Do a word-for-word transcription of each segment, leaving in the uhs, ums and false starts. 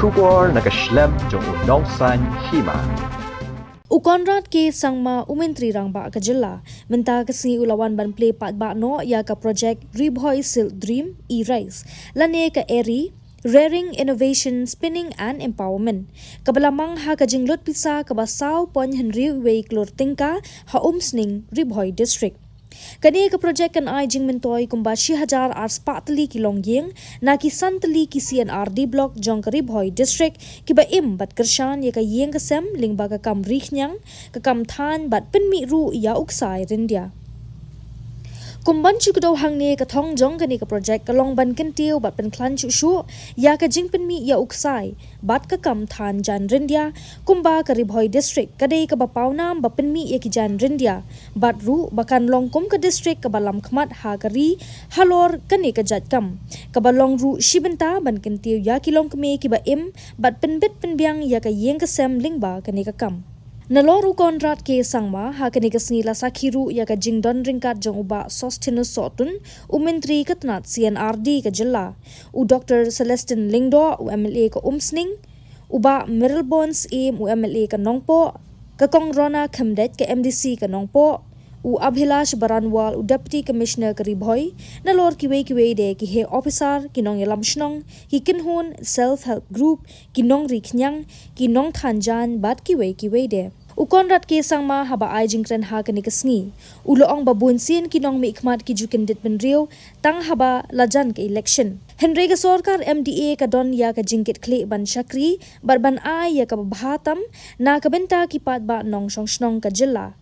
Khubor na ka shlem jong u nongsan hima. U Conrad K Sangma, u Myntri Rangbah ka Jylla, mynta ka sngi u la wan ban plie paidbah noh ïa ka projek Ri Bhoi Silk Dream, E-Rise, lane ka eri, Rearing Innovation, Spinning and Empowerment, kaba la mang ha ka jinglut pisa kaba saw point hynriew wei klur tyngka ha Umsning, Ri Bhoi District. Kane ka projek kan ai jingmyntoi kumba shi hajar ar spah tylli ki longïing na ki san tylli ki C and R D block jong ka Ri Bhoi District, kiba im bad kyrshan ïa ka ïing ka sem lyngba ka kam ri khñiang, ka kam thaiñ bad pynmih ruh ïa u ksai ryndia. Kum ban shu kdew hangne, ka thong jong kane ka projek ka long ban kyntiew bad pynkhlaiñ shuh shuh ïa ka jingpynmih ïa u ksai bad ka kam thaiñ jaiñ ryndia, kumba ka Ri Bhoi District ka dei kaba pawnam ba pynmih ïa ki jaiñ ryndia, bad ruh ba kan long kum ka district kaba lam khmat ha ka ri halor kane ka jait kam, kaba long ruh shi bynta ban kyntiew ïa ki longkmie kiba im bad pynbit pynbiang ïa ka ïing ka sem lyngba kane ka kam. Nalor u Conrad K Sangma, ha kane ka sngi la sakhi ruh ïa ka jingdon ryngkat jong u Bah Sosthenes Sohtun, u Myntri ka tnat C and R D ka Jylla, u Doktor Celestine Lyngdoh, u M L A ka Umsning, u Bah Mayralborn Syiem, u M L A ka Nongpoh, ka Kong Rona Khymdeit, ka M D C ka Nongpoh, u Abhilash Baranwal, u Deputy Commissioner ka Ri Bhoi, nalor kiwei kiwei de ki heh ophisar, ki nongïalam shnong, ki kynhun self help group, ki nongri khñiang, ki nongthaiñ jaiñ bad kiwei kiwei de. U Conrad K Sangma, haba ai jingkren ha kane ka sngi, u la ong ba bunsien ki nongmihkhmat ki ju kyndit bynriew tang haba la jan ka election. Hynrei ka sorkar M D A ka don ïa ka jingkitkhlieh ban shakri bad ban ai ïa kaba bha tam na ka bynta ki paidbah nongshong shnong ka Jylla,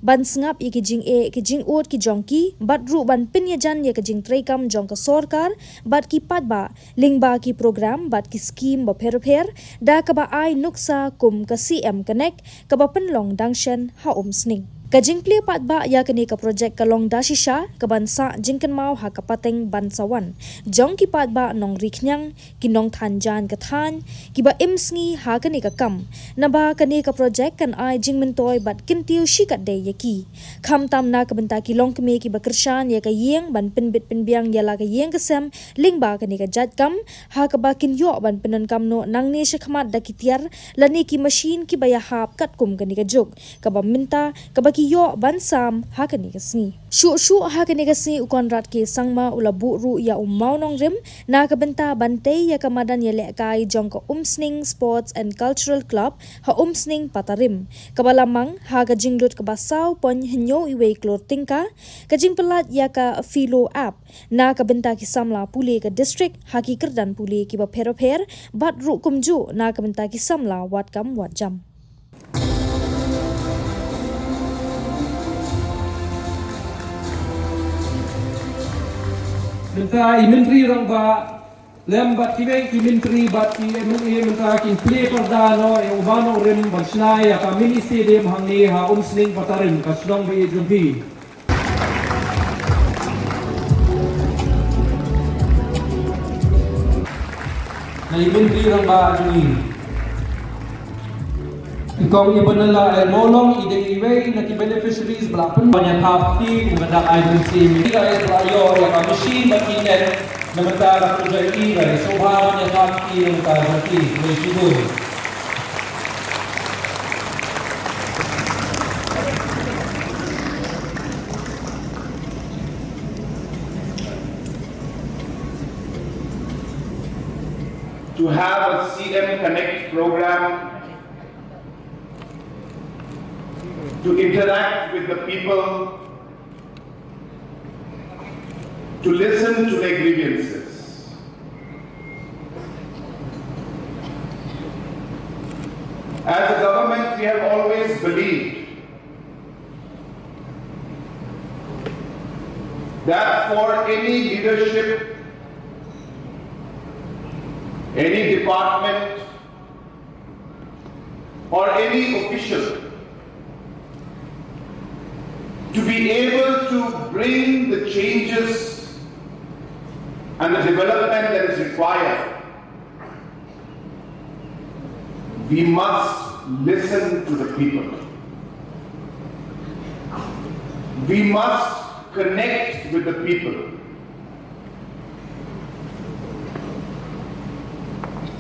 ban sngap ïa ki jingeh ki jingud ki jong ki, bad ruh ban pynïajan ïa ka jingtreikam jong ka sorkar bad ki paidbah lyngba ki program bad ki skhim bapher bapher, da kaba ai nuksa kum ka C M Connect, kaba pynlong dang shen ha Umsning. Ka jingplie paidbah ïa kane ka projek ka long da shisha kaban sah jingkynmaw ha ka pateng ban sa wan jong ki paidbah nongri khñiang, ki nongthaiñ jaiñ ka thaiñ, kiba im sngi ha kane ka kam, naba kane ka projek kan ai jingmyntoi bad kyntiew shikatdei ïa ki, khamtam na ka bynta ki longkmie kiba kyrshan ïa ka ïing ban pynbit pynbiang ïa la ka ïing ka sem lyngba kane ka jait kam, ha kaba kin ïoh ban pyndonkam noh nangne shakhmat da ki tiar lane ki mashin kiba ïahap katkum kane ka juk, kaba mynta kaba ki ïoh ban sam ha kane ka sngi. Shuh shuh ha kane ka sngi, u Conrad K Sangma u la buh ruh ïa u mawnongrim na ka bynta ban tei ïa ka madan ïalehkai jong ka Umsning Sports and Cultural Club ha Umsning Patarim, kaba la mang ha ka jinglut kaba saw point hynñiew wei klur tyngka, ka jingpyllait ïa ka Philo app na ka bynta ki samla pule ka district ha ki kyrdan pule kiba pher bapher, bad ruh kumjuh na ka bynta ki samla wad kam wad jam. Mynta i Myntri Rangbah lem bad kiwei ki Myntri bad ki M L A mynta kin plie parda noh ïa u mawnongrim ban shna ïa ka mini stadium hangne ha Umsning Patarim, ka shnong ba ïeit jong phi. Na i Myntri Rangbah jong ngi, i Kong Ibanala L Mawlong, i dei iwei na ki beneficiaries ba la pynban ïa thap kti, kumba dang ai bun sien. Ki guys ba la ïoh ïa ka machine ba ki net na mynta ka project i guys, sngewbha ban ïa thap kti na mynta jong ki. Khublei shibun. To have a C M Connect program, to interact with the people, to listen to their grievances. As a government, we have always believed that for any leadership, any department, or any official to be able to bring the changes and the development that is required, we must listen to the people. We must connect with the people.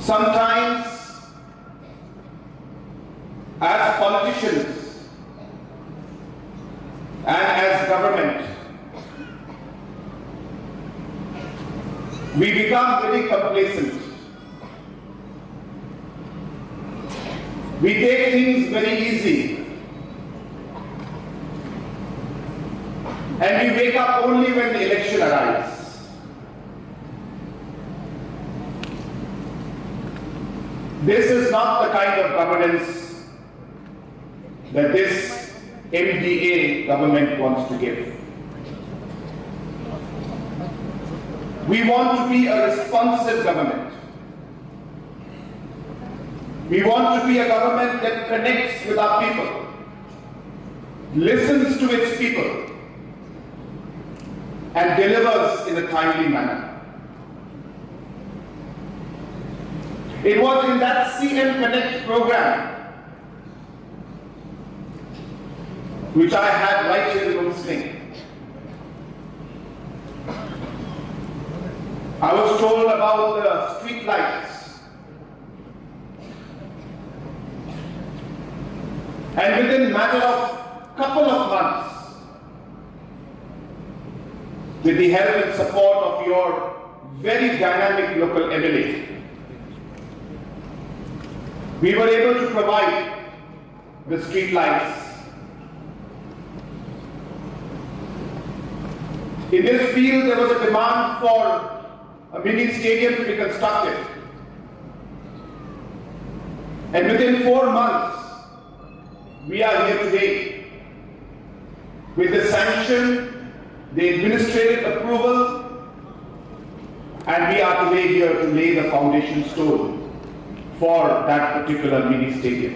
Sometimes, as politicians and as government, we become very complacent. We take things very easy. And we wake up only when the election arrives. This is not the kind of governance that this M D A government wants to give. We want to be a responsive government. We want to be a government that connects with our people, listens to its people, and delivers in a timely manner. It was in that C M Connect program, which I had right here in Umsning, I was told about the street lights. And within matter of couple of months, with the help and support of your very dynamic local M L A, we were able to provide the street lights. In this field, there was a demand for a mini stadium to be constructed. And within four months, we are here today with the sanction, the administrative approval, and we are today here to lay the foundation stone for that particular mini stadium.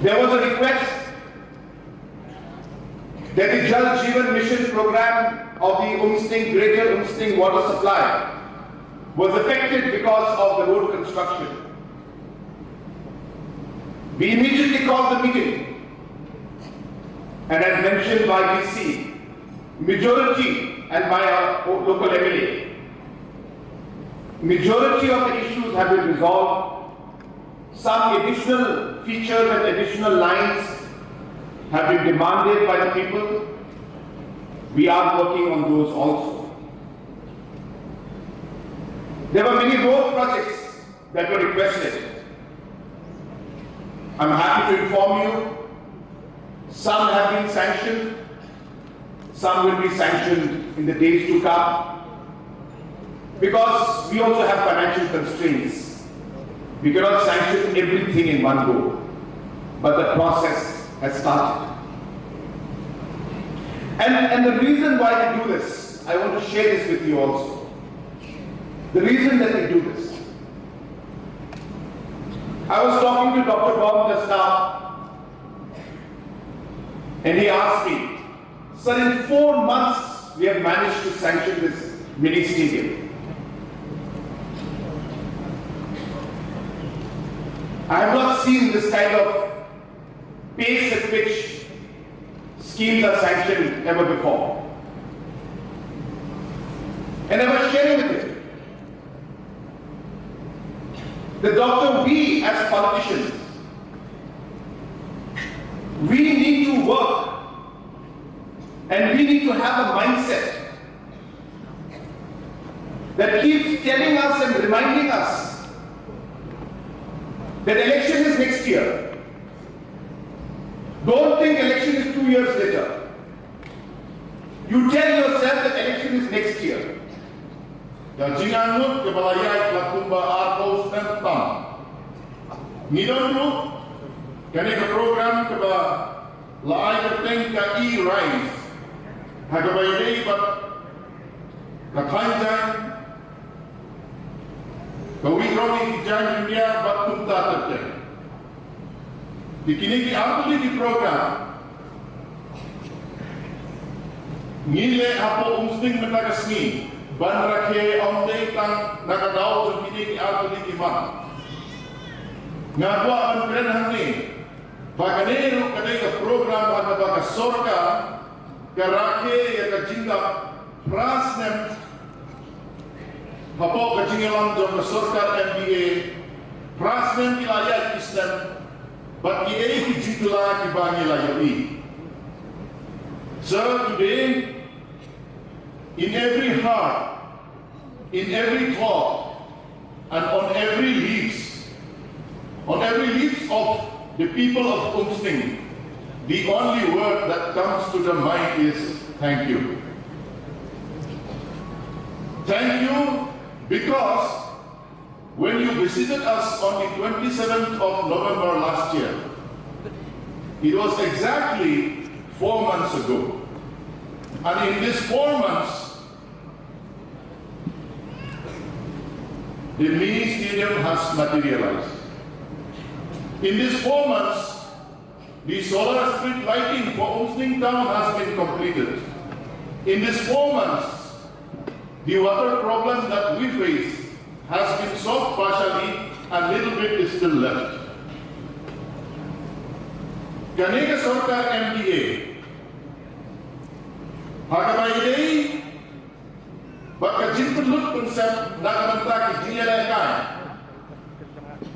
There was a request that the Jal Jeevan Mission program of the Umsning, Greater Umsning water supply was affected because of the road construction. We immediately called the meeting, and as mentioned by D C, majority and by our local M L A, majority of the issues have been resolved. Some additional features and additional lines have been demanded by the people. We are working on those also. There were many road projects that were requested. I'm happy to inform you, some have been sanctioned, some will be sanctioned in the days to come, because we also have financial constraints. We cannot sanction everything in one go, but the process has started. And, and the reason why we do this, I want to share this with you also. The reason that we do this, I was talking to Doctor Bom just now, and he asked me, "Sir, in four months, we have managed to sanction this mini stadium." I have not seen this kind of pace at which schemes are sanctioned ever before. And I was sharing with him that, Doctor, we as politicians, we need to work and we need to have a mindset that keeps telling us and reminding us that election is next year. Don't think election is two years later. You tell yourself that election is next year. Ka jingangnud kaba la ïaid la kumba arphew snem tam. Ngi don ruh kane ka program kaba la ai kyrteng ka E-Rise, ha kaba ïadei bad ka thaiñ jaiñ, ka wih rong ïa ki jaiñ India bad kumta ter ter. Te kine ki artylli ki program ngi leh hapoh Umsning mynta ka sngi ban rakhe, ym dei tang na ka daw jong kine ki artylli ki mat. Nga kwah ban kren hangne ba kane ruh ka dei ka program ha kaba ka sorkar ka rakhe ïa ka jinglap phra snem Hapoh ka jingïalang jong ka sorkar M D A, phra snem ki la ïaid ki snem, bad kiei ki jingkylla kiba ngi la ïohi. So today, in every heart, in every thought, and on every lips, on every lips of the people of Umsning, the only word that comes to the mind is thank you. Thank you, because when you visited us on the twenty-seventh of November last year, it was exactly four months ago. And in these four months, the mini stadium has materialized. In these four months, the solar street lighting for Umsning town has been completed. In these four months, the water problem that we face has been solved partially and little bit is still left. Kane ka sorkar M D A, ha kaba ïadei bad ka jingpynlut pynsep na ka bynta ka jingïalehkai,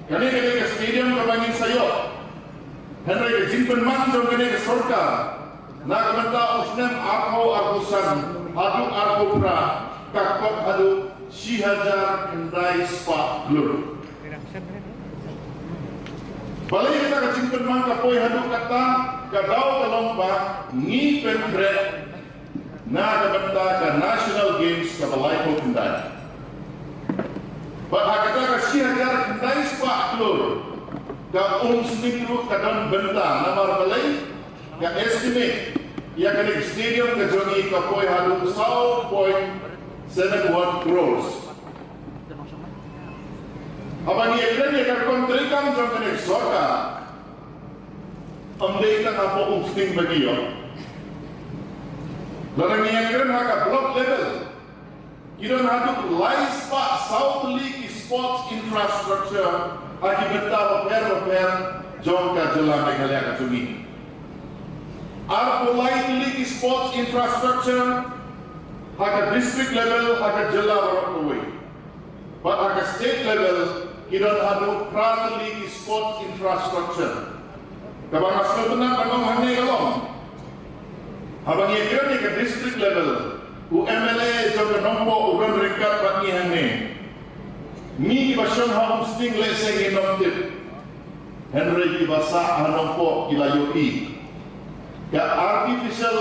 kane ka dei ka stadium kaba ngin sa ïoh. Hynrei ka jingpynman jong kane ka sorkar na ka bynta u snem arphew arphew san haduh arphew phra ka kot haduh shi hajar khyndai spah klur. Balei kata ka jingpynman ka poi haduh katta? Ka daw ka long ba ngi pynkhreh na ka bynta ka National Games kaba laiphew khyndai. Bad ha kata ka shi hajar khyndai spah klur, ka Umsning ruh ka don bynta, namar balei? Ka estimate ïa kane ka stadium ka jong ngi ka poi haduh saw point seven one crores. Haba ngi ïakren ïa ka rukom treikam jong kane ka sorkar, ym dei tang hapoh Umsning ba ngi ïoh. Lada ngi ïakren ha ka block level, ki don haduh lai spah saw tylli ki sports infrastructure ha ki bynta bapher bapher jong ka jylla Meghalaya ka jong ngi. Arphew lai tylli ki sports infrastructure ha ka district level ha ka jylla baroh kawei. Bad ha ka state level ki don haduh phra tylli ki sports infrastructure. Kaba nga sngewtynnat ban ong hangne ka long, haba ngi ïakren ïa ka district level, u M L A jong ka Nongpoh u don ryngkat bad ngi hangne. Ngi kiba shong ha Umsning lehse ngin ym tip, hynrei kiba sah ha Nongpoh ki la ïohi. Ka artificial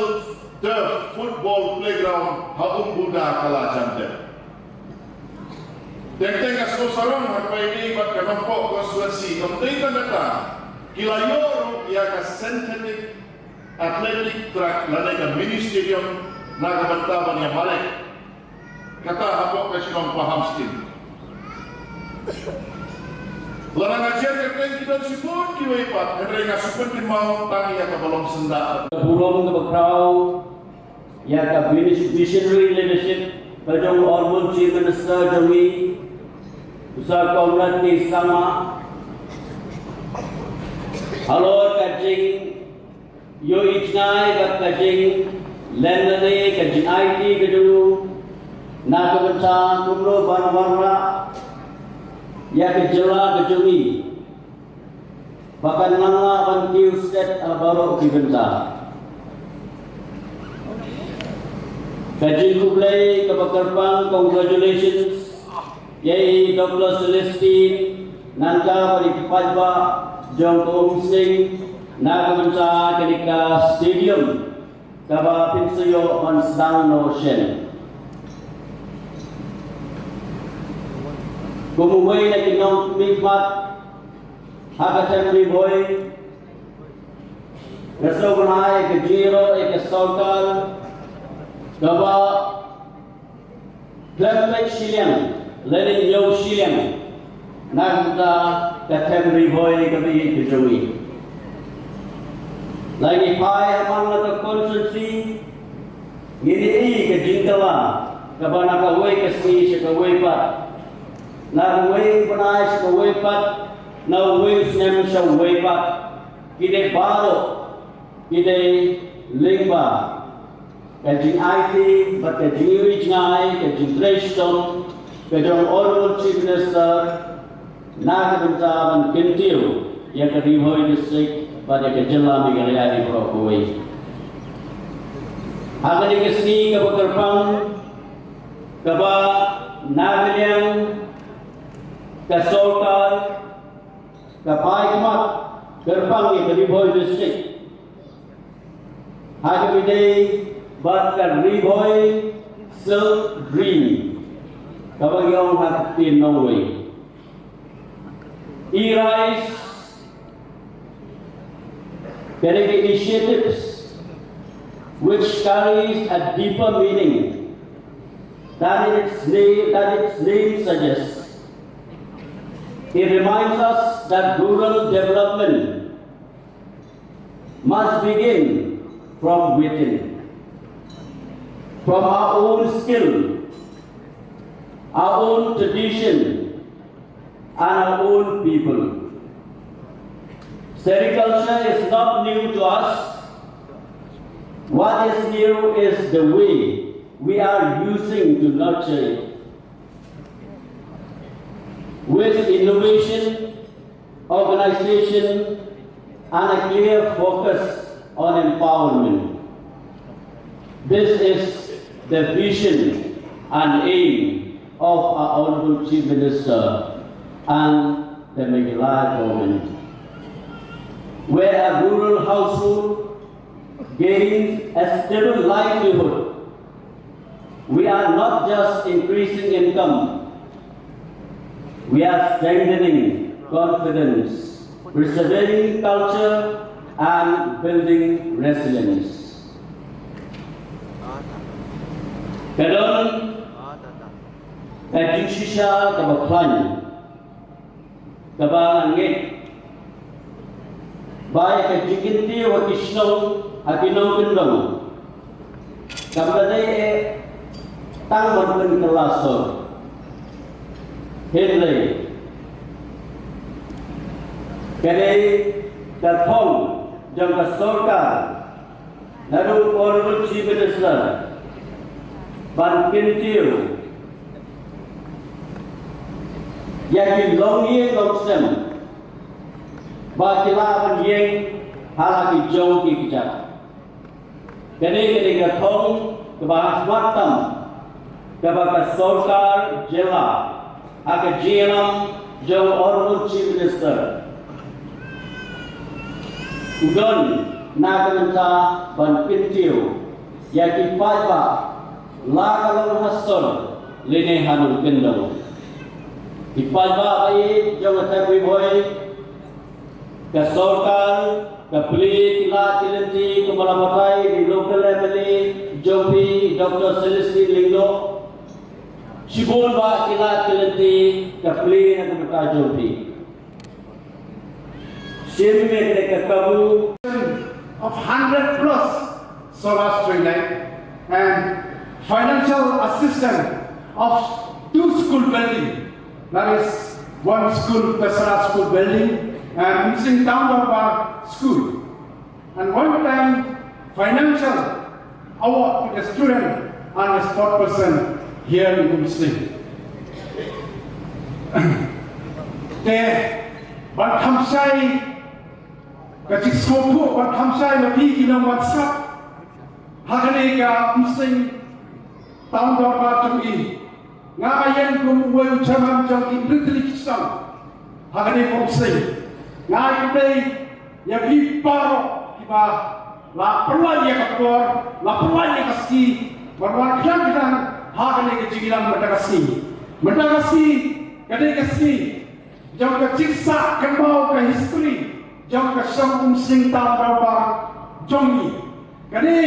turf football playground ha Umbuda ka la jan dep. Teng teng ka sngewsarong ha kaba ïadei bad ka Nongpoh constituency, ym dei tang kata, ki la ïoh ruh ïa ka synthetic athletic track lane ka mini stadium na ka bynta ban ïa mareh kata hapoh ka shnong Pahamsyiem. Lada nga jer kyrteng ki don shibun kiwei pat, hynrei nga shu pynkynmaw tang ïa kaba long syndah. Burom kaba khraw ïa ka Visionary Leadership ka jong u Honourable Chief Minister jong ngi, u Sir Conrad K Sangma, halor ka jingïohi jngai bad ka jinglen lane ka jingaiti ka jong u na ka bynta kumno ban wanrah ïa ka jylla ka jong ngi ba kan nang lah ban kiew stet ha baroh ki bynta. Ka jingkhublei kaba kyrpang, congratulations ïa i Doctor Celestine Nangka bad ïa ki paidbah jong ka Umsning na ka bynta kane ka stadium kaba phin sa ïoh ban sdang noh shen. Kum uwei na ki nongmihkhmat ha ka them Ri Bhoi, nga sngewbha ïa ka jingïaroh ïa ka sorkar kaba khlem peit shiliang lane ñiew shiliang na ka bynta ka them Ri Bhoi kaba ïeit ka jong ngi. La ngi phai ha man la ka constituency, ngin ïohi ka jingkylla kaba na kawei ka sngi sha kawei pat, na kawei u bnai sha kawei pat, na uwei u snem sha uwei pat. Ki dei baroh, ki dei lyngba ka jingaiti bad ka jingïohi jngai, ka jingtrei shitom Ka jong Honorable Chief Minister na ka bynta ban kyntiew ïa ka Ri Bhoi District bad ïa ka jylla Meghalaya hi baroh kawei. Ha kane ka sngi kaba kyrpang, kaba na ka liang ka sorkar ka bai khmat kyrpang ïa ka Ri Bhoi District ha kaba ïadei bad ka Ri Bhoi Silk Dream kaba ngi ong ha ka ktien nongwei. I rise ka dei ka initiatives which carries a deeper meaning than its name, than its name suggests. It reminds us that rural development must begin from within, from our own skill, our own tradition, and our own people. Sericulture is not new to us. What is new is the way we are using to nurture it. With innovation, organization, and a clear focus on empowerment. This is the vision and aim of our Honorable Chief Minister and the Meghalaya government, where a rural household gains a stable livelihood. We are not just increasing income, we are strengthening confidence, preserving culture, and building resilience. Ka don ka jingshisha kaba khlaiñ kaba nga ngeit ba ïa ka jingkyntiew ha ki shnong, ha ki nongkyndong, kam dei eh tang ban pynkylla sor. Hynrei ka dei ka thong jong ka sorkar, naduh Honorable Chief Minister, ban kyntiew ïa ki longïing longsem ba ki lah ban ïeng ha la ki jong ki kjat. Kane ka dei ka thong kaba ha khmat tam kaba ka sorkar jylla ha ka jingïalam jong Honorable Chief Minister u don na ka bynta ban kyntiew ïa ki paidbah la ka long ha sor lane ha nongkyndong. Ki paidbah ba ïeit jong ka Ri Bhoi, ka sorkar ka plie ki lad ki lynti kumba la batai da i local M L A jong phi, Doctor Celestine Lyngdoh. Shibun bah ki lad ki lynti ka plie na ka bynta jong phi. Shim ïa ka kabu of hundred plus solar street light and financial assistance of two school building, that is one school, Pesara School building and Umsning Town Dorbar School. And one time financial award to the student and the sport person here in Umsning. Te ban kham shai ka jingsngewthuh, ban kham shai ma phi ki nongwan sngap ha kane ka Umsning Town Dorbar jong ngi. Nga ïeng kum uwei u chairman jong ki hynriew tylli ki shnong ha kane ka Umsning. Nga ai khublei ïa phi baroh kiba la pynlait ïa ka por, la pynlait ïa ka sngi ban wan khlem khlem ha kane ka jingïalam mynta ka sngi. Mynta ka sngi ka dei ka sngi jong ka jingsah kynmaw ka history jong ka shnong Umsning Town Dorbar jong ngi. Kane,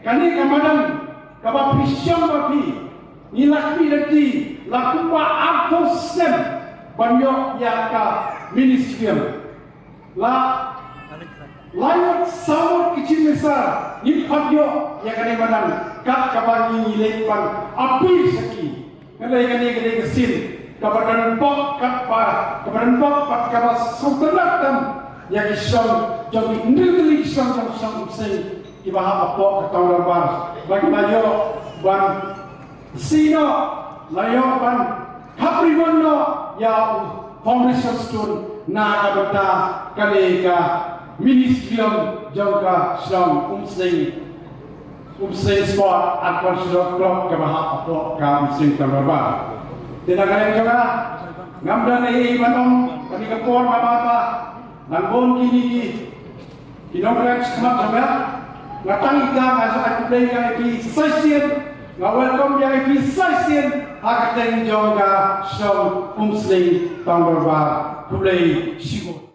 kane ka madan kaba phi shong ba phi, ngi la khmih lynti la kumba arphew snem ban ïoh ïa ka mini stadium. La lai ngut saw ngut ki chief minister ngim pat ïoh ïa kane madan kat kaba ngi leit ban appeal sha ki. Kane, kane, kane ka sien kaba don bok katba, kaba don bok pat kaba sngewtynnat tam ïa ki shnong jong ki, hynriew tylli ki shnong jong shnong Umsning kiba hap hapoh ka Town Dorbar ba ki la ïoh ban siew noh, la ïoh ban Hap ribbon noh ïa u foundation stone na ka bynta kane ka mini stadium jong ka shnong Umsning, Umsning Sport and Cultural Club kaba hap hapoh ka Umsning Tangdorbar. Te na ka liang jong nga, ngam don ei ei ban ong, kane ka por nga ba ta nang bun kine ki Ki nongkren shakhmat jong nga, nga tang ita nga jong ai khublei ïa phi sa shisien, nga welcome ïa phi sa shisien ha ka kyrteng jong ka shnong Umsning Tangdorbar. Khublei shibun.